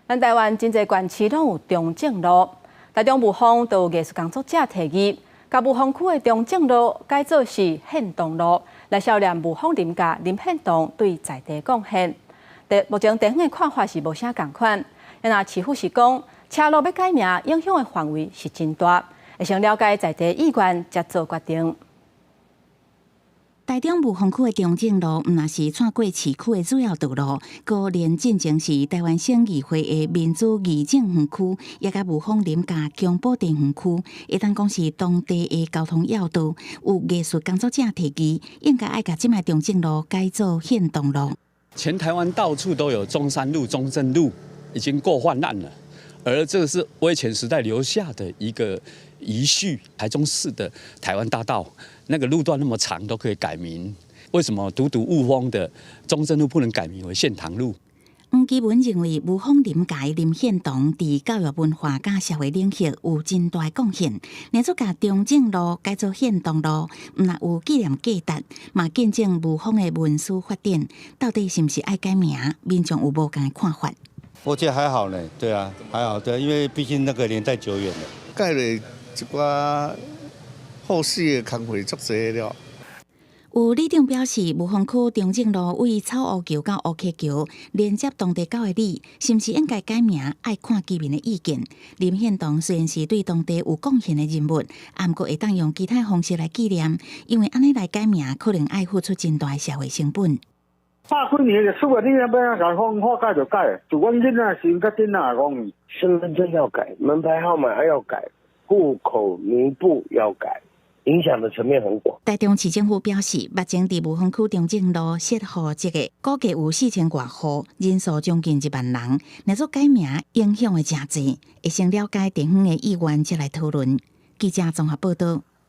咱台灣真濟縣市攏有中正路，台中霧峰就有藝術工作者提議，共霧峰區的中正路改做是獻堂路，來悼念霧峰林家林獻堂對在地貢獻。目前地方的看法是無啥仝款，若市府是講車路欲改名，影響的範圍是真大，會先了解在地意願，才做決定。台中霧峰區的中正路，毋但是穿過市區的主要道路，閣連進前是臺灣省議會的民主議政園區，也佮霧峰林家疆保地園區，會當講是當地的交通要道。有藝術工作者提議，應該愛共這擺中正路改做獻堂路。全台灣到處都有中山路、中正路，已經夠泛濫了，而這個是威權時代留下的一個遺緒。台中市的台灣大道那個路段那麼長，都可以改名，為什麼獨獨霧峰的中正路不能改名為獻堂路？黃基文認為，霧峰林家林獻堂佇教育文化佮社會領域有真大貢獻，若做共中正路改做獻堂路，毋但有紀念價值，嘛見證霧峰的文史發展。到底是毋是愛改名？民眾有無仝的看法？我覺得還好呢，對啊，還好，對，因為畢竟那個年代久遠了。改了一寡後續的工課足濟了。有里長表示，霧峰區中正路位草湖橋到烏溪橋連接當地9里，是毋是應該改名？愛看居民的意見。林獻堂雖然是對當地有貢獻的人物，毋過會當用其他方式來紀念，因為按呢來改名，可能愛付出真大的社會成本。百幾年歷史啊，你欲按怎共講話改就改，就阮囡仔時較囡仔講，身份證要改，門牌號碼還要改，戶口名簿要改。影響的層面很廣。台中市政府表示，目前佇霧峰區中正路設戶籍的，估計有4000外戶，人數將近1萬人。若做改名，影響會誠濟，會先了解地方的意願，才來討論。記者綜合報道。